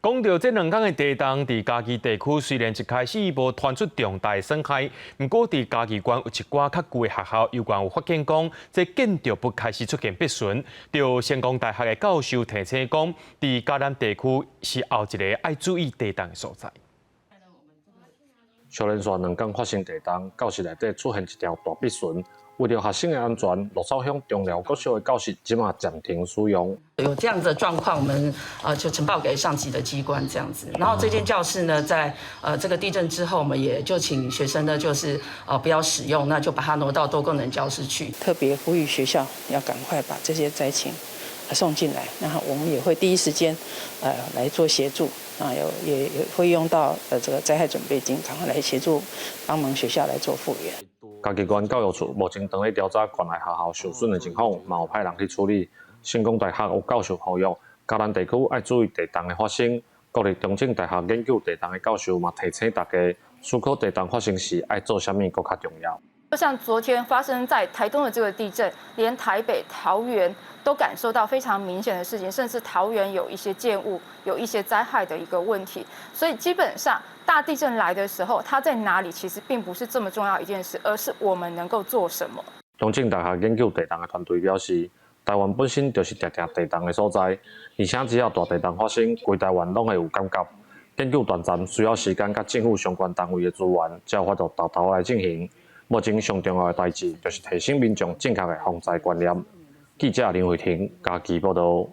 講到這兩工的地動，佇嘉義地區雖然一開始無傳出重大損害，毋過佇嘉義縣有一寡較舊的學校，猶原有發現講，這建築物開始出現破損。著成功大學的教授提醒講，佇嘉南地區是後一个愛注意地動的所在。小連續兩工發生地動，教室內底出現一條大篦痕。為著學生的安全，鹿草鄉中寮國小的教室這馬暫停使用。有這樣的狀況，我們就呈報給上級的機關這樣子。然後這間教室呢，在這個地震之後，我們也就請學生呢，就是不要使用，那就把它挪到多功能教室去。特別呼籲學校要趕快把這些災情送進來，然後我們也會第一時間來做協助，啊有也會用到這個災害準備金，趕快來協助幫忙學校來做復原。嘉義縣教育處目前正咧調查縣內學校受損的情況，嘛有派人去處理。成功大學有教授呼籲，嘉南地區愛注意地動的發生。國立中正大學研究地動的教授嘛提醒大家，思考地動發生時愛做啥物閣較重要。就像昨天發生在台東的這個地震，連台北、桃園都感受到非常明顯的事情，甚至桃園有一些建物有一些災害的一個問題。所以基本上大地震來的時候，它在哪裡其實並不是這麼重要一件事，而是我們能夠做什麼。中正大學研究地動的團隊表示，台灣本身就是常常地動的所在，而且只要大地動發生，規台灣攏會有感覺。研究斷層需要時間佮政府相關單位的資源，才有法度沓沓來進行。目前上重要的代誌就是提醒民眾正確的防災觀念。記者林慧婷嘉義報道。